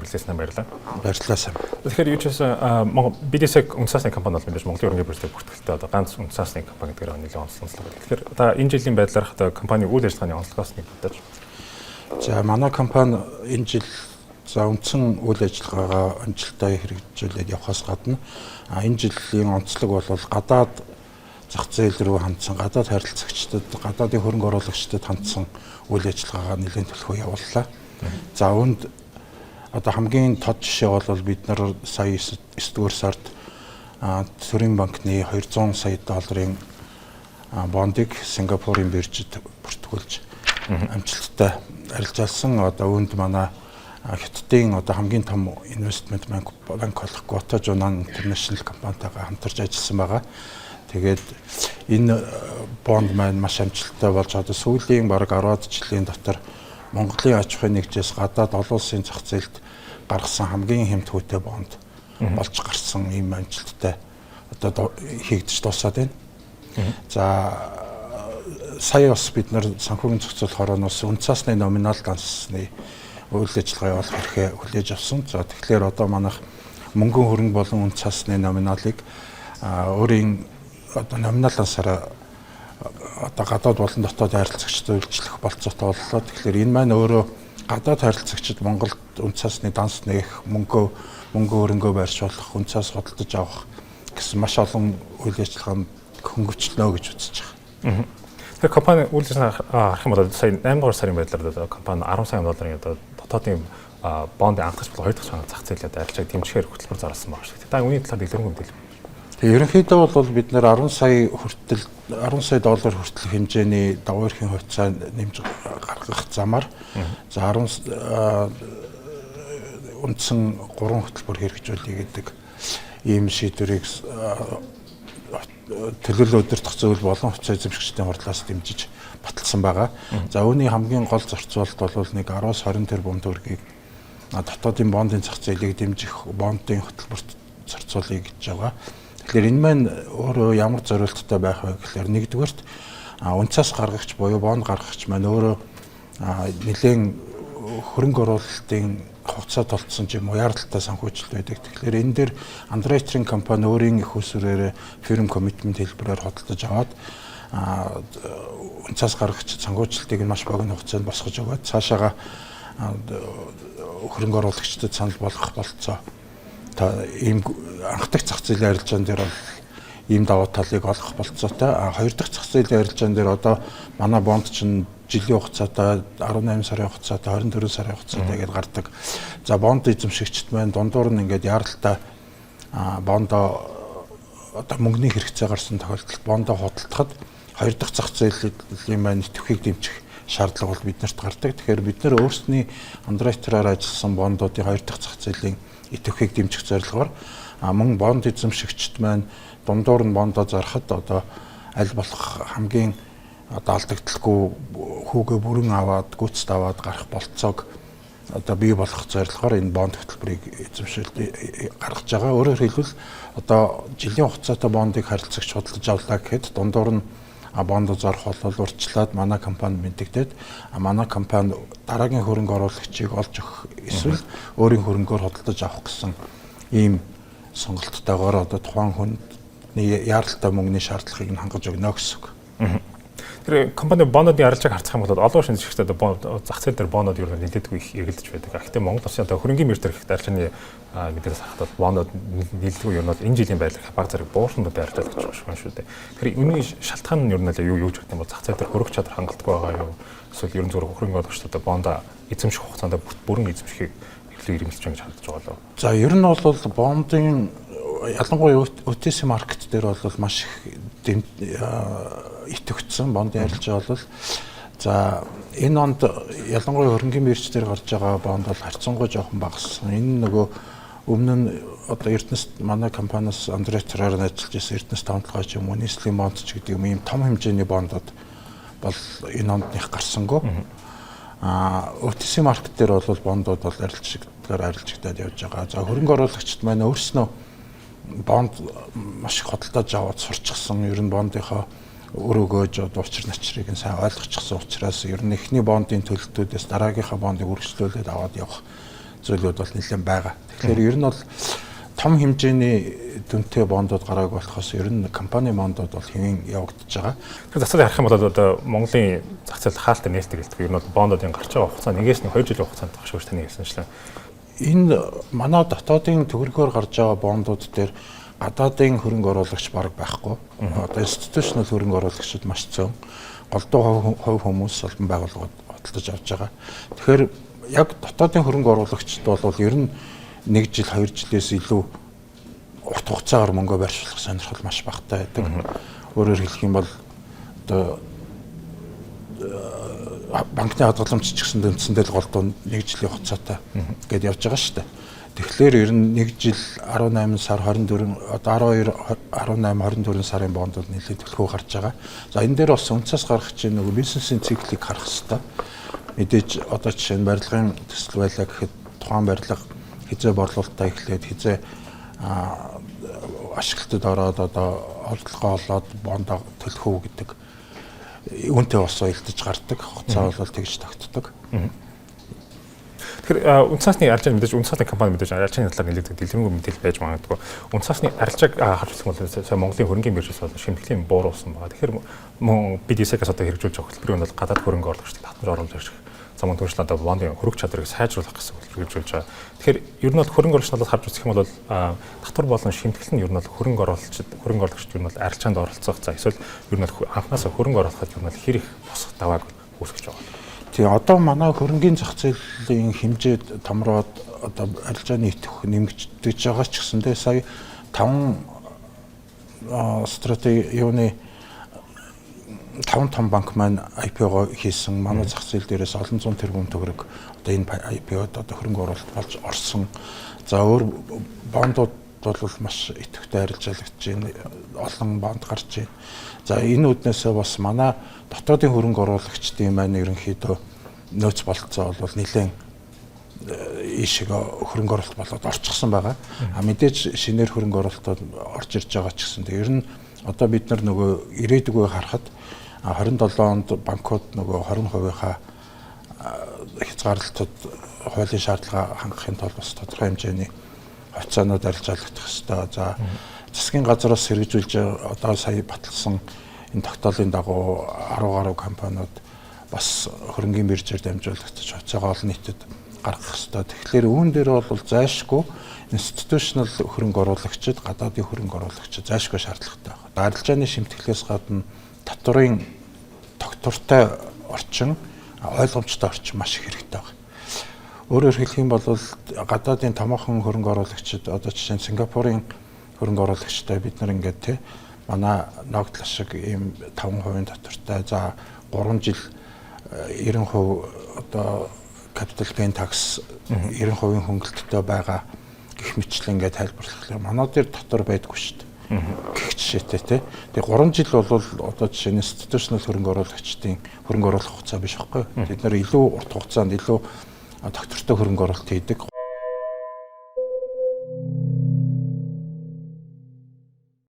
хүрэлцээсэн баярлалаа. Баярлалаа сайн. Тэгэхээр юу ч гэсэн Монгол BDS үнэт цаасны компани бол мэдээж Монголын хөрөнгийн биржтэй бүртгэлтэй одоо ганц үнэт цаасны компани гэдгээр нэлээд онцлог. Тэгэхээр одоо энэ жилийн байдлаарх одоо компани үйл ажиллагааны онцлогоос нэг бодож. За, манай компани энэ жил за үндсэн үйл ажиллагаагаа амжилттай хэрэгжүүлээд явхаас гадна энэ жилийн онцлог бол гадаад зах зээл рүү хандсан, гадаад харилцагчдад, гадаадын хөрөнгө оруулагчдад хандсан үйл ажиллагаагаа нэлээд төлхөө явууллаа. За, үүнд одоо хамгийн тод жишээ бол бид нар сая 9-р сард Төрийн банкны 200 сая долларын бондыг Сингапурын биржид бүртгүүлж амжилттай арилжаалсан. Одоо үүнд манай Хятадын одоо хамгийн том investment банк болох Guotai Junan International компанитайгаа хамтарч ажилласан байгаа. Тэгээд энэ бонд маань маш амжилттай болж одоо сүүлийн бараг 10 жилийн дотор Монголын аж ахуйн нэгжээс гадаад олон улсын зах зээлд гаргасан хамгийн хямд хүүтэй бонд болж гарсан, ийм амжилттай одоо хийгдэж дуусаад байна. За, сая бас бид нар санхүүгийн зохицуулах хорооноос үнэт цаасны номинал дансны үйл ажиллагаа явуулах эрхээ хүлээж авсан. За, тэгэхээр одоо манайх мөнгөн хөрөнгө болон үнэт цаасны номиналыг өөрийн одоо номинал дансаараа одоо гадаад болон дотоод харилцагчдад үйлчлэх болцоотой боллоо. Тэгэхээр энэ маань өөрөө гадаад харилцагчид Монголд үнэт цаасны данс нээх, мөнгө хөрөнгөө байршуулах, үнэт цаас худалдаж авах гэсэн маш олон үйл ажиллагаанд хөнгөвчлөнө гэж үзэж байгаа. Тэгэхээр компани үйл ажиллагаа харах юм бол сая 8 дугаар сарын байдлаар компани 10 сая долларын одоо дотоодын бондын анхдагч болон хоёр дахь зах зээлд арилжааг дэмжихээр хөтөлбөр зарласан байгаа шүү дээ. Та үүний талаар дэлгэрэнгүй мэдээлэл. Тэгээ ерөнхийдөө бол бид нар 10 сая хүртэл, 10 сая доллар хүртэл хэмжээний дагуу эрхийн хувьцаа нэмж гаргах замаар за 10 үндсэн 3 хөтөлбөр хэрэгжүүлье гэдэг ийм шийдвэрийг төлөөлөл удирдах зөвлөл болон хувьцаа эзэмшигчдийн хурлаас дэмжиж баталсан байгаа. За, үүний хамгийн гол зарцуулалт бол нэг 10-аас 20 тэрбум төгрөгийг дотоодын бондын зах зээлийг дэмжих бондын хөтөлбөрт зарцуулъя гэж байгаа. Тэгэхээр энэ маань өөрөө ямар зорилттой байх вэ гэхээр, нэгдүгээрт, үнэт цаас гаргагч буюу бонд гаргагч маань өөрөө нэлээд хөрөнгө оруулалтын хугацаа толцсон ч юм уу яаралтай санхүүжилт байдаг. Тэгэхээр энэ дээр underwriting компани өөрийн эх үүсвэрээр firm commitment хэлбэрээр худалдаж аваад үнэт цаас гаргагч санхүүжилтийг нь маш богино хугацаанд босгож өгөөд цаашаага хөрөнгө оруулагчдад санал болгох болцоо та ийм анхдах зах зээлийн арилжаан дээр бол ийм давуу талыг олгох болцоотой. А хоёр дахь зах зээлийн арилжаан дээр одоо манай бонд чинь жилийн хугацаатай, 18 сарын хугацаатай, 24 сарын хугацаатай гэдээ гардаг. За, бонд эзэмшигчд маань дундуур нь ингээд яаралтай бондоо одоо мөнгөний хэрэгцээ гарсан тохиолдолд бондоо худалдахад хоёр дахь зах зээлийн маань идэвхийг дэмжих шаардлага бол бид нарт гардаг. Тэгэхээр бид нар өөрсний underwriter аар ажилласан бондуудын хоёр дахь зах зээлийн идэвхийг дэмжих зорилгоор мөн бонд эзэмшигчд маань дундуур нь бондоо зарахад одоо аль болох хамгийн одоо алдагдалгүй хүүгээ бүрэн аваад, гүйцэд аваад гарах болцоог одоо бий болгох зорилгоор энэ бонд хөтөлбөрийг эзэмшилт гаргаж байгаа. Өөрөөр хэлбэл, одоо жилийн хугацаатай бондыг харилцагч худалдаж авлаа гэхэд дундуур нь бондо зарах бол урьдчилаад манай компанид мэдэгдээд манай компани дараагийн хөрөнгө оруулагчийг олж өгөх эсвэл өөрийн хөрөнгөөр худалдаж авах гэсэн ийм сонголттойгоор одоо тухайн хүний яаралтай мөнгөний шаардлагыг нь хангаж өгнө гэсэн үг. Тэр компани бондын арилжааг харцах юм бол олон шинжлэгчид одоо зах зээл дээр бондод ер нь нэлээдгүй их эргэлдэж байдаг. Гэхдээ Монгол улсын одоо хөрөнгийн бирж дээр их арилжааны мэдээлэлээс харахад бол бондод нэлээдгүй ер нь бол энэ жилийн байдлаар баг зэрэг буурсан бондын арилжаа гэж байгаа шүү дээ. Тэгэхээр үүний шалтгаан нь ер нь юу юу ч гэдэг юм бол зах зээл дээр хөрөх чадвар хангалтгүй байгаа юу? Эсвэл ер нь зөвхөн хөрөнгө оруулагчид одоо бондо эзэмших хугацаанд бүрэн эзэмшихийг илүү ирэмэлж байгаа гэж харагдаж байгаа лөө. За, ер нь бол бондын ялангуяа OTC market дээр бол маш их идэвхжсэн бондын арилжаа бол, за, энэ онд ялангуяа хөрөнгийн бирж дээр гарч байгаа бонд бол харьцангуй жоохон багассан. Энэ нөгөө өмнө нь одоо Эрдэнэс манай компаниас underwriter аар ажиллаж байсан Эрдэнэс таван ч юм уу, нийслэлийн бонд ч гэдэг юм, ийм том хэмжээний бондод бол энэ онд них гарсангүй. А OTC market дээр бол бондууд бол арилжигдлаар арилжигдаад явж байгаа. За, хөрөнгө оруулагчид маань өөрснөө бонд маш их худалдаж аваад сурчсан. Ер нь бондынхоо өр өгөөж одоо учир начрыг нь сайн ойлгочихсон учраас ер нь эхний бондын төлөлтүүдээс дараагийнхаа бондыг үргэлжлүүлээд аваад явах зүйлүүд бол нэлээд байгаа. Тэгэхээр ер нь бол том хэмжээний дүнтэй бондууд гарааг болохоос ер нь компани бондууд бол хэвийн явагдаж байгаа. Тэгэхээр зах зээлийг харах юм бол одоо Монголын зах зээл хаалттай нээлттэй гэлдэг. Ер нь бол бондуудын гарч байгаа хугацаа 1-2 жилийн хугацаанд багш таны хэлсэнчлэн. Энэ манай дотоодын төгрөгөөр гарч байгаа бондууд дээр гадаадын хөрөнгө оруулагч бараг байхгүй. Одоо institutional хөрөнгө оруулагчид маш цөөн. Голдуу хувь хүмүүс, албан байгууллагууд худалдаж авч байгаа. Тэгэхээр яг дотоодын хөрөнгө оруулагчид бол ер нь 1 жил, 2 жилээс илүү урт хугацаагаар мөнгө байршуулах сонирхол маш багатай байдаг. Өөрөөр хэлэх юм бол одоо банкны хадгаламж ч гэсэн үндсэндээ л голдуу 1 жилийн хугацаатай гэдээ явж байгаа шүү дээ. Тэгэхээр ер нь 1 жил 18 сар 24, одоо 12, 18, 24 сарын бондууд нэлээд төлхөө гарч байгаа. За, энэ дээр бас үнцээс гарах чинь нөгөө бизнесийн циклийг харах хэрэгтэй. Мэдээж одоо жишээ нь барилгын төсөл байлаа гэхэд тухайн барилга хэзээ борлуулалтаа эхлээд, хэзээ ашиглалтад ороод, одоо орлогоо олоод бондоо төлөх үү гэдэг үүнтэй бас уялдаж гардаг. Хугацаа бол тэгж тогтдог. Тэгэхээр үнэ цаасны арилжаа, мэдээж үнэ цаасны компани мэдээж арилжааны талаар нэлээд дэлгэрэнгүй мэдээлэл байж магадгүй. Үнэ цаасны арилжааг харж үзэх юм бол сая Монголын хөрөнгийн биржээс бол шимтгэлийн бууруулсан байгаа. Тэгэхээр мөн бид ESEC-аас одоо хэрэгжүүлж байгаа хөтөлбөрийн бол гадаад хөрөнгө оруулагчдыг татамж оруулж ирэх замын түншлэн одоо бондын хөрөх чадварыг сайжруулах гэсэн хөтөлбөр хэрэгжүүлж байгаа. Тэгэхээр ер нь бол хөрөнгө оруулагч талаас харж үзэх юм бол татвар болон шимтгэл нь ер нь бол хөрөнгө оруулагчид ер нь бол арилжаанд оролцох, за эсвэл ер нь бол анхнаасаа хөрөнгө оруулахад ер нь бол хэр их босох давааг үүсгэж байгаа. Тийм, одоо манай хөрөнгийн зах зээлийн хэмжээ томроод одоо арилжааны идэвх нэмэгдэж байгаа ч гэсэндээ сая 5 стратеги юуны 5 том банк маань IPO-го хийсэн. Манай зах зээл дээрээс олон зуун тэрбум төгрөг одоо энэ IPO-д одоо хөрөнгө оруулалт болж орсон. За, өөр бондууд бол маш идэвхтэй арилжаалагдж байна. Олон бонд гарч байна. За, энэ үүднээсээ бас манай дотоодын хөрөнгө оруулагчдын маань ерөнхийдөө нөөц бололцоо бол нэлээд ийшээ хөрөнгө оруулалт болоод орчихсон байгаа. А мэдээж шинээр хөрөнгө оруулалтууд орж ирж байгаа ч гэсэн ер нь одоо бид нар нөгөө ирээдүгөө харахад 27 онд банкуд нөгөө 20%-ийнхаа хязгаарлалтад хуулийн шаардлага хангахын тулд бас тодорхой хэмжээний хувьцаанууд арилжаалагдах ёстой. За, засгийн газраас хэрэгжүүлж одоо сая баталсан энэ тогтоолын дагуу 10 гаруй компаниуд бас хөрөнгийн биржээр дамжуулагдаж хувьцаагаа олон нийтэд гаргах ёстой. Тэгэхээр үүн дээр бол зайлшгүй institutional хөрөнгө оруулагчид, гадаадын хөрөнгө оруулагчид зайлшгүй шаардлагатай байна. Арилжааны шимтгэлээс гадна татварын тогтвортой орчин, ойлгомжтой орчин маш их хэрэгтэй байна. Өөрөөр хэлэх юм бол гадаадын томоохон хөрөнгө оруулагчид, одоо жишээ нь Сингапурын хөрөнгө оруулагчтай бид нар ингээд те манай ногдол ашиг ийм 5% татвартай, за 3 жил 90% одоо capital gain tax 90% хөнгөлөлттэй байгаа гэх мэтчлэн ингээд тайлбарлахлаа. Манай дээр татвар байдаггүй шүү дээ гэх жишээтэй тий. Тэгээ 3 жил бол одоо жишээ нь institutional хөрөнгө оруулагчдын хөрөнгө оруулах хугацаа биш байхгүй юу? Тэд нар илүү урт хугацаанд илүү тогтвортой хөрөнгө оруулалт хийдэг.